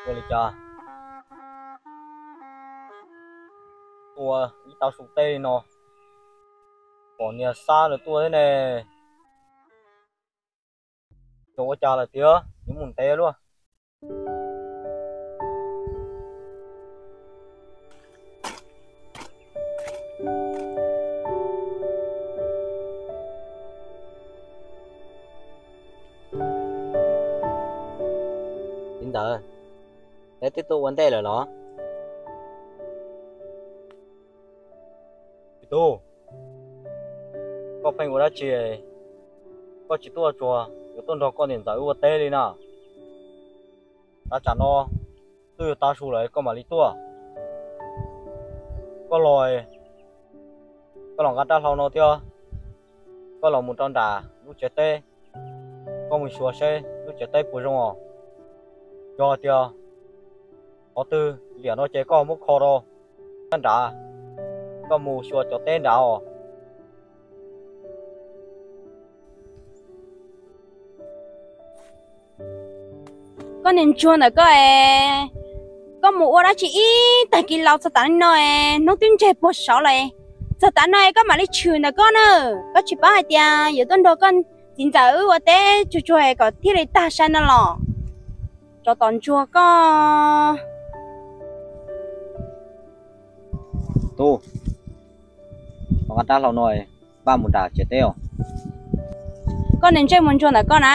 Ua li cas tuaj ib tav su teb li no, pom niag Xab lawv tuaj thiab ne. Tsis ua cas lawm tiag, yuav mus ntev luaj. Txiv ntxawm, neb twb tuaj ua ntej lawm los? Txiv tub, koj pheej ua dab tsi, koj tsis tuaj tsuag yuav tuaj nrog koj niam ntxawm wb ua teb li na? Tav tsam no twb yuav tav su lawm koj mam li tuaj. Koj los, koj los nqa rab hlau no thiab, koj los mus rau nram lub tsev teb, koj mus xyuas seb lub tsev teb puas zoo os. Yog tias qhov twg liam no ces koj muab kho rau nrad, koj mus xyuas cov teb nrad os. Koj niag ntsuag ntawm koj es, koj mus ua dab tsi ib tag kis los txog tav no es hnub twb ntseg puag saud lawm. Txog tav no es koj mam li tshwm ntawm koj na. Koj tsis paub hais tias yuav tuaj nrog koj txiv ntxawm wb ua teb tsuag tsuag kom thiaj li tag sai no los? Tsov tom ntsuag koj. Tub, nqa rab hlau no, npaj mus nram tsev teb os. Koj niag ntsej muag ntsuag ntawm koj na,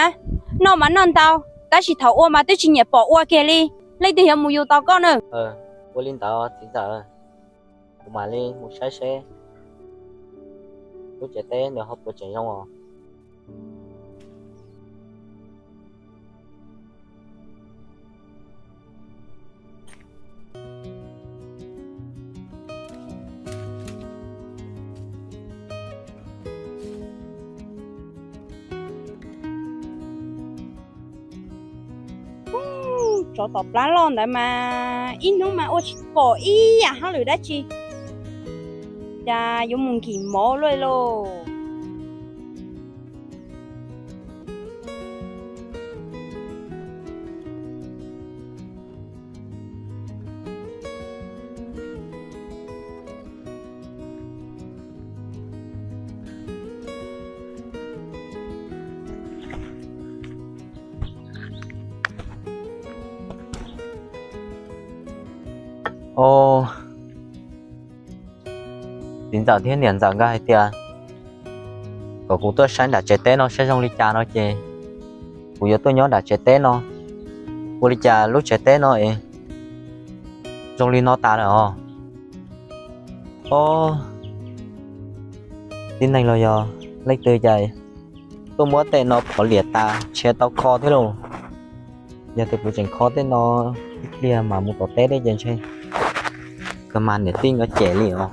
noj mas noj ntau, tab sis thaum ua mas twb tsis nyiam pom ua kiag li. Leej twg yuav mus yug tau koj na? Ua li ntawd txiv ntxawm, kuv mam li mus saib seb lub tsev teb nws ho puas tseem zoo os. Tsov tom plab loj ntawd mas ib hnub mas ua tsis pom ib yam hauj lwm dab tsi, cas yuav mus nkim mov luaj lauj. Os, txiv ntxawm thiab niam ntxawm nkawd hais tias kom kuv tuaj saib nram tsev teb no saib zoo li cas no ces kuv yuav tuaj nyob nram tsev teb no. Ua li cas lub tsev teb no es zoo li no tas lawm os? Os, tib neeg los yog leej twg cas tuaj muab tej no phov liam tas ntshe tau kho thiab lauj. Yog tias kuv tseem kho tej no ib pliag mam mus tom teb thiab ces ntshe kawg mas niam tij nkawd cem li os.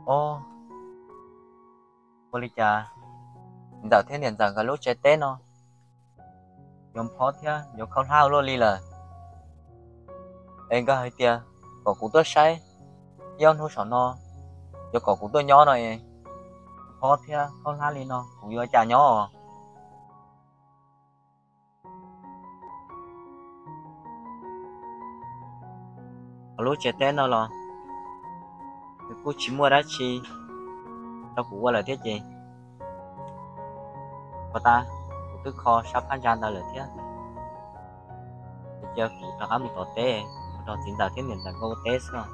Ob, ua li cas txiv ntxawm thiab niam ntxawm nkawd lub tsev teb no yuav phob thiab yuav khaub hlab ua luaj li lawm? Es nkawd hais tias kom kuv tuaj saib, ib ob hnub saum no yuav kom kuv tuaj nyob no es, phob thiab khaub hlab li no kuv yuav cas nyob? Hauv lub tsev teb no los nws kuj tsis muaj dab tsi rau kuv ua lawm thiab ces, ua tas kuv twb kho sab phab ntsa ntawd lawm thiab. Ces cia kuv rov qab mus tom teb, mus nrog txiv ntxawm thiab niam ntxawm nkawd ua teb xwb.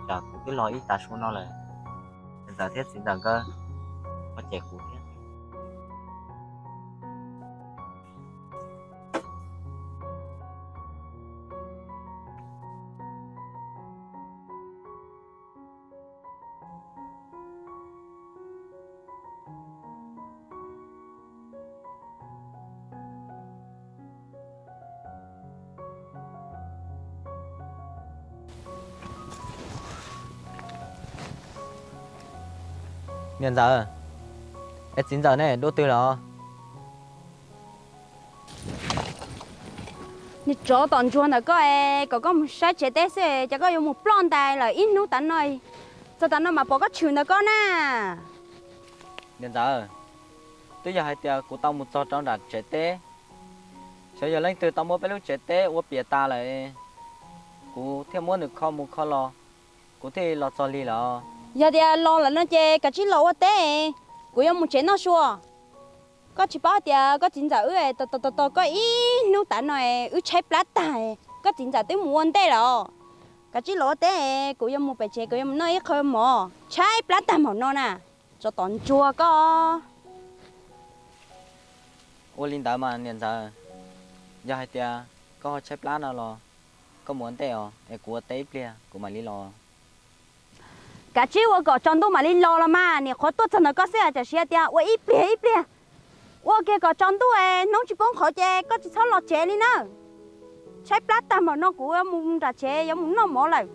Tsam kuv twb los ib tav su no lawm, niam ntxawm thiab txiv ntxawm nkawd ho cem kuv thiab. Niam ntxawm, es txiv ntxawm ne dua twg lawm? Niag tsov tom ntsuag ntawm koj es kom koj mus saib tsev teb xwb, ces koj yuav mus ploj ntais lawm ib hnub tav no, txog tav no mas pom koj tshwm ntawm koj na. Niam ntxawm, twb yog hais tias kuv tau mus txog rau nram tsev teb, xyov yog leej twg tau muab peb lub tsev teb ua piam tas lawm, kuv thiaj muab nws kho mus kho los, kuv thiaj los txog lig lawm. Yog tias los lawm no ces kav tsij los ua teb, kuv yuav mus tsev noj su. Koj tsis paub tias koj txiv ntxawm wb tos tos tos koj ib hnub tav no wb tshaib plab tag, koj txiv ntxawm twb mus ua ntej lawm. Kav tsij los ua teb, kuv yuav mus pem tsev, kuv yuav mus noj ib qho mov, tshaib plab tag npaum no na, tsov tom ntsuag koj. Ua li ntawd mas niam ntxawm, yog hais tias koj ho tshaib plab no los koj mus ua ntej os, es kuv ua teb ib pliag kuv mam li los. Kav tsij ua kom tsaus ntuj mam li los los mas, nim qhuav tuaj txog ntawm koj xwb, tam sim tias ua ib pliag ib pliag, ua kiag kom tsaus ntuj es hnub tsis poob qhov ces koj tsis txhob los tsev li na. Tshaib plab tag npaum no kuv yuav mus nram tsev yuav mus noj mov lawm.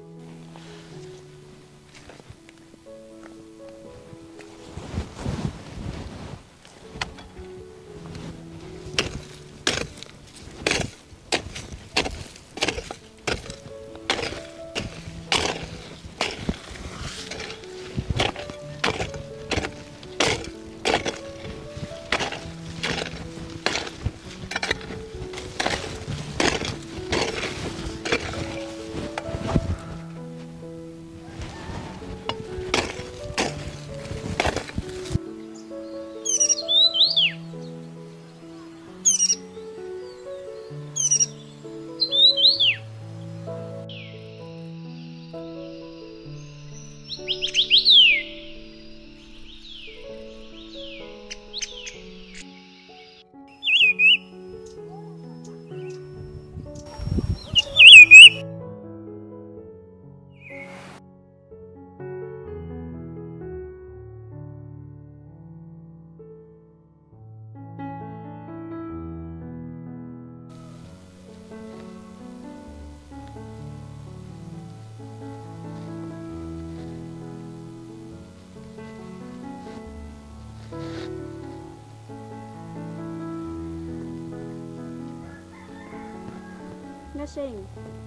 Nkauj See,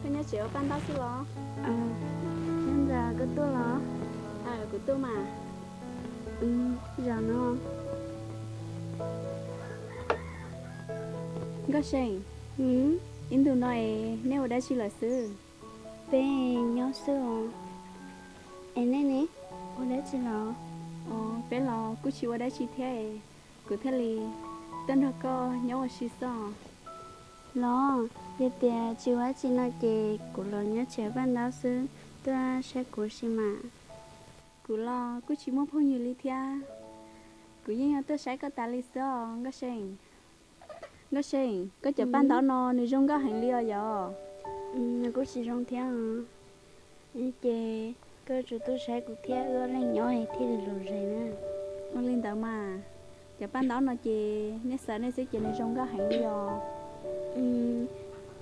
koj nyob tsev ua paj ntaub xwb los? Nyob ntawm koj tuaj los? Kuv tuaj mas. Zaum no. Nkauj See, ib ntus no es neb ua dab tsi lawm xwb? Peb nyob xwb os. Es nej ne, ua dab tsi los? Peb los kuj tsis ua dab tsi thiab, kuv thiaj li tuaj nrog koj nyob ua si xwb. Los, yog tias tsis ua dab tsi no ces kuv los nyob tsev paj ntaub xwb, tuaj saib kuv si mas. Kuv los kuj tsis muaj phooj ywg li thiab, kuv yeej yuav tuaj saib koj tas li xwb os Nkauj See. Nkauj See, koj cov paj ntaub no nws zoo nkauj heev li os yog? Nws kuj tsis zoo thiab. Ces koj tsuas tuaj saib kuv thiab wb ob leeg nyob thiaj li lom zem na. Ua li ntawd mas, cov paj ntaub no ces nej xav nej xwb ces nws zoo nkauj heev li os.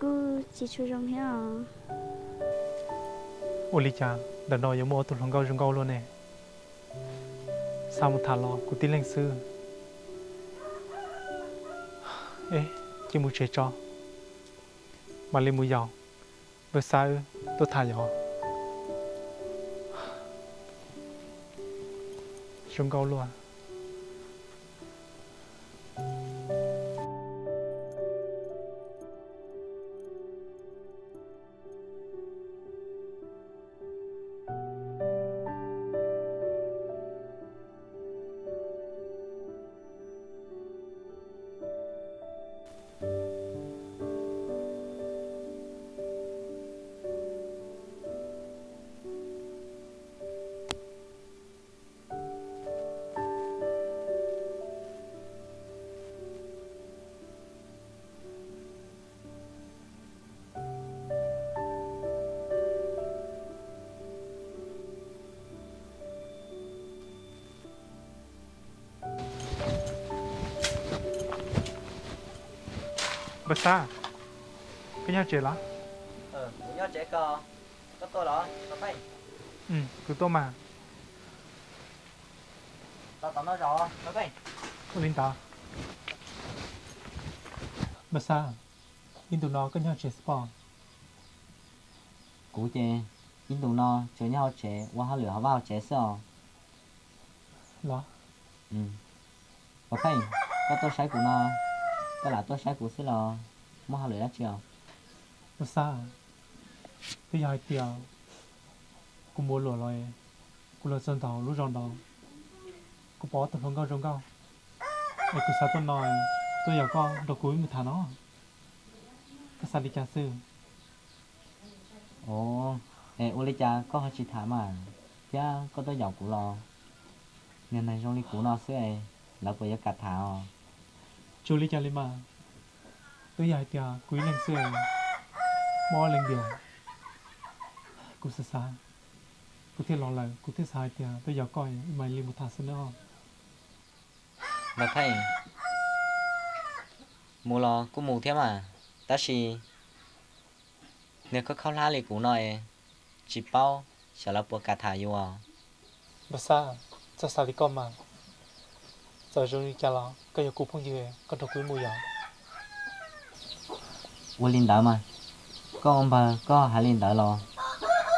Kuj tsis tshua zoo thiab os. Ua li cas ntawm no yuav muaj ob tug hluas nkauj zoo nkauj luaj ne? Txhob mus tham los kuv tib leeg xwb. Eb, cia mus tsev tso, mam li mus yaum npawg Xab wb tuaj tham yom. Zoo nkauj luaj. Npawg Xab, koj nyob tsev los? Kuv nyob tsev ko, koj tuaj los? Kuv tuaj mas. Ua li ntawd. Npawg Xab, ib ntus no koj nyob tsev xwb pob? Kuv ces ib ntus no tsuas nyob hauv tsev ua hauj lwm hauv vaj hauv tsev xwb os. Los? Pov Pheej, koj tuaj saib kuv no, koj lam tuaj saib kuv xwb los muaj hauj lwm dab tsi os? Npawg Xab, twb yog hais tias kuv mus ua luam los, kuv los txog ntua lub zos nraud, kuv pom ob tug hluas nkauj zoo nkauj, es kuv xav tuaj no, tuaj yaum koj nrog kuv wb mus tham no. Koj xav li cas xwb? Ov, es ua li cas koj ho tsis tham mas, thiab koj tuaj yaum kuv los? Niag neeg zoo li kuv no xwb es lawv puas yuav kam tham os? Tsis ua li cas li mas, twb yog hais tias kuv ib leeg xwb, muaj ob leeg diam. Kuv xav xav, kuv thiaj los lawm, kuv thiaj xav hais tias tuaj yaum koj wb mam li mus tham xwb nawb. Npawg Pheej, mus los kuj mus thiab mas, tab sis niag khaub khaub hlab li kuv no es tsis paub xyov lawv puas kam tham yus. Npawg Xab, txhob xav li koj mas, txawm zoo li cas los koj yog kuv phooj ywg, koj nrog kuv wb mus yom. Ua li ntawd mas, koj ua npawg koj hais li ntawd los,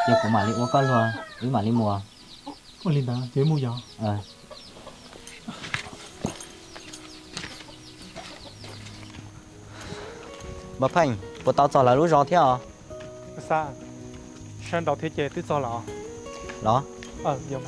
ces kuv mam li ua koj luag, wb mam li mus. Ua li ntawd ces wb mus yom. Npawg Pheej, puas tau txog lawv lub zos thiab os? Xab, sab nraud thiab ces twb txog lawm os. Los? Ub,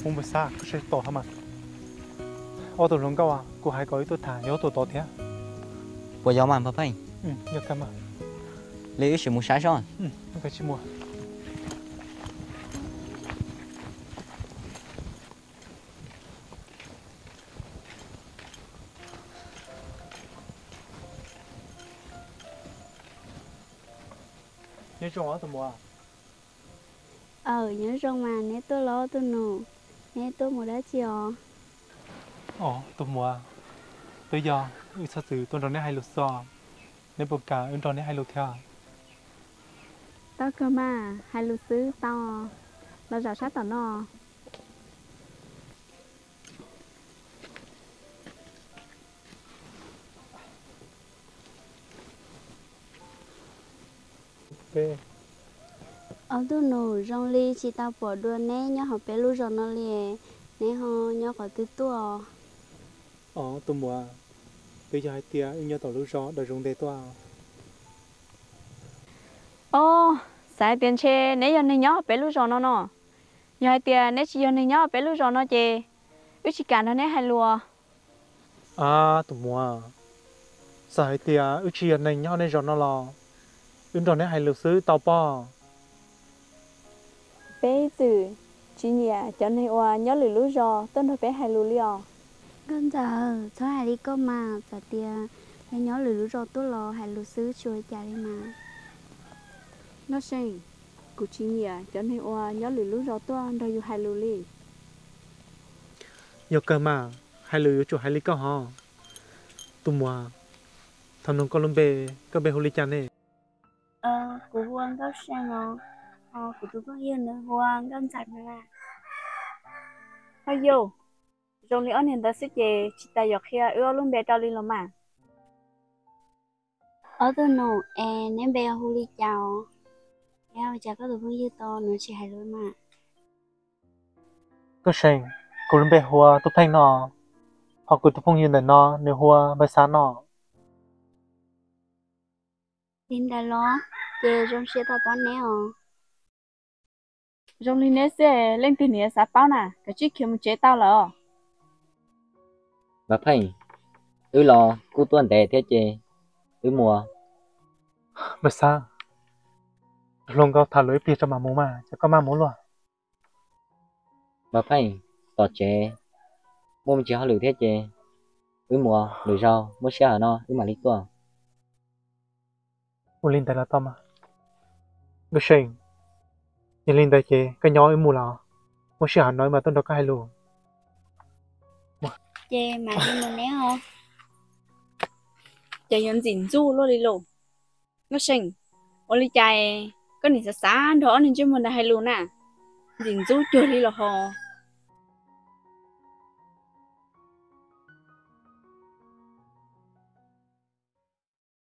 npawg Xab, koj saib tau hab mas, ob tug hluas nkauj kuv hais kom wb tuaj tham yog ob tug tod thiab. Puas yog mas npawg Pheej? Li wb sim mus saib seb. Nyob zoo os tus muam. Aw, nyob zoo mas, neb tuaj los tus nus, neb tuaj mus dab tsi os? Os tus muam, twb yog wb txhob txwm tuaj nrog neb hais lus xwb os, neb puas kam wb nrog neb hais lus thiab? Tau kawg mas, hais lus xwb tau, los zaum sab tom no. Ob tug nus, zoo li tsis tau pom dua neb nyob hauv peb lub zos no li, neb ho nyob qhov twg tuaj? Os tus muam, twb yog hais tias wb nyob tom lub zos Dawm Zoov Ntes tuaj. Os, xav hais tias ntshe neb yog neeg nyob peb lub zos no no. Yog hais tias neb tsis yog neeg nyob peb lub zos no ces wb tsis kam nrog neb hais lus. Ab tus muam, txawm hais tias wb tsis yog neeg nyob nej zos no los wb nrog neb hais lus xwb tau pob? Peb ib txwm tsis nyiam cov neeg uas nyob lwm lub zos tuaj nrog peb hais lus li os. Nkauj Ntxawm, txhob hais li koj mas, txawm tias neb nyob lwm lub zos tuaj los hais lus xwb tsis ua cas li mas. Nkauj See, Kuv tsis nyiam cov neeg uas nyob lwm lub zos tuaj nrog yus hais lus li. Yog kawg mas, hais lus yuav tsum hais li koj hov. Tus muam, thaum nug koj lub npe, koj npe hu li cas ne? Kuv hu ua Nkauj See os, ho kuv tus phooj ywg nws hu ua Nkauj Ntxawm na. Ho yus, zoo li ob niag ntawd xwb ces tsis tas yuav qhia wb ob lub npe rau li los mas. Ob tug nus es neb npe hu li cas os? Es ua cas koj tus phooj ywg tau nws tsis hais lus mas? Nkauj See, kuv lub npe hu ua Tub Pheej no, ho kuv tus phooj ywg ntawm no nws hu ua Npawg Xab no. Li ntawd los, ces zoo siab tau paub neb os. Zoo li neb xwb, leej twg nws yuav xav paub na, kav tsij khiav mus tsev tau lawm. Npawg Pheej, wb los kuj tuaj ntev thiab ces wb mus. Npawg Xab, hluas nkauj tham lus ib pliag tso mam mus mas, ces koj maj mus luaj. Npawg Pheej, tom tsev muaj me ntsis hauj lwm thiab ces wb mus, lwm zaus muaj sij hawm no wb mam li tuaj. Ua li ntawd los tau mas. Nkauj See, yog li ntawd ces koj nyob wb mus los, muaj sij hawm no wb mam tuaj nrog koj hais lus. Ces mam li mus neb os. Ces yuav ntxim ntxub luaj li lauj. Nkauj See, ua li cas koj nim xav xav nrog ob niag ntsej muag ntawd hais lus na? Ntxim ntxub cuag li los hos.